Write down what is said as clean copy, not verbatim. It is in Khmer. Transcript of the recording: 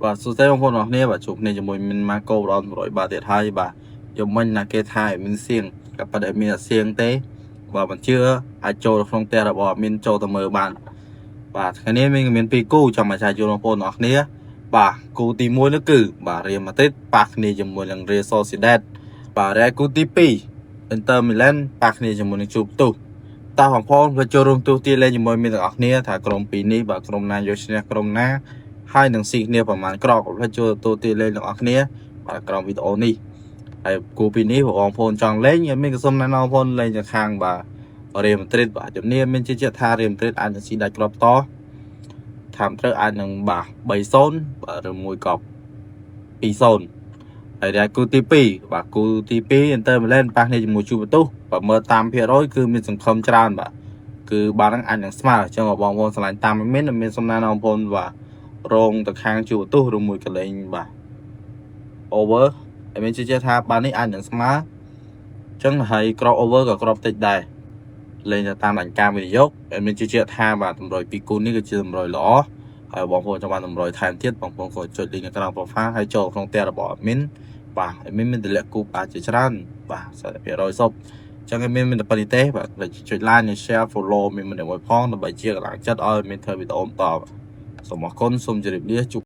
បាទសួស្តីបងប្អូនអរគ្នាបាទជួបគ្នាជាមួយមានម៉ាកូដល់100បាទទៀតហើយបាទយប់មិញណាគេថាឲ្យមានសៀងក៏ប៉ុន្តែមានតែសៀងទេបាទមិនជឿអាចចូលទៅក្នុងផ្ទះរបស់មានចូលទៅមើលបានបាទថ្ងៃនេះមានពីរគូចង់មកចែកជូនបងប្អូនអរគ្នាបាទគូទី1នោះគឺបាទរៀលម៉ាឌ្រីតប៉ះគ្នាជាមួយនឹងរៀលសូស៊ីដេតបាទរ៉ែគូទី2 Inter Milan ប៉ះគ្នាជាមួយនឹងជូបទុះតោះបងប្អូនទៅចូលរួមទស្សទាយលេងជាមួយមានទាំងអស់គ្នាថាក្រុមពីរនេះបាទក្រុមណាយកឈ្នះក្រុមណា ហើយនឹងស៊ីគ្នាប្រហែលក្រកហើយចូលទទួលទាយលេងទាំងអស់គ្នាបាទក្រោមវីដេអូនេះហើយគូពីរនេះបងប្អូនចង់លេងមានក៏សូមណែនាំបងប្អូនលេងទៅខាងបាទរៀលម៉ាឌ្រីតបាទជំនាញមានជឿជាក់ថារៀលម៉ាឌ្រីតអាចនឹងស៊ីដាច់គ្រាប់តថាមត្រូវអាចនឹងបាទ3-0បាទឬមួយក៏2-0ហើយដែលគូទី2បាទគូទី2 Inter Milan ប៉ះគ្នាជាមួយជូបទុះបាទមើលតាមភាគរយគឺមានសង្ឃឹមច្រើនបាទគឺបាទហ្នឹងអាចនឹងស្មើអញ្ចឹងបងប្អូនឆ្លាញ់តាមមានមានសំណាងបងប្អូនបាទ រងទៅខាងជួបទោះឬមួយកលែងបាទ over ហើយមានជឿជាក់ថាបាននេះអាចនឹងស្មើអញ្ចឹងហើយក្រប over ក៏ក្របតិចដែរលេងទៅតាមដានការវិនិយោគហើយមានជឿជាក់ថាបាទតម្រុយពីរគូនេះគឺជាតម្រុយល្អហើយបងប្អូនចង់បានតម្រុយថែមទៀតបងប្អូនក៏ចុច link នៅក្រោម profile ហើយចូលក្នុងផ្ទះរបស់ admin បាទ admin មានតម្លាក់គូបាទជាច្រើនបាទ40%សុបអញ្ចឹង admin មានតែប៉ុណ្្នេះទេបាទចុច like និង share follow មានម្នាក់មួយផងដើម្បីជាកម្លាំងចិត្តឲ្យ admin ធ្វើវីដេអូបន្តសូមអរគុណសូមជម្រាបលាជួប។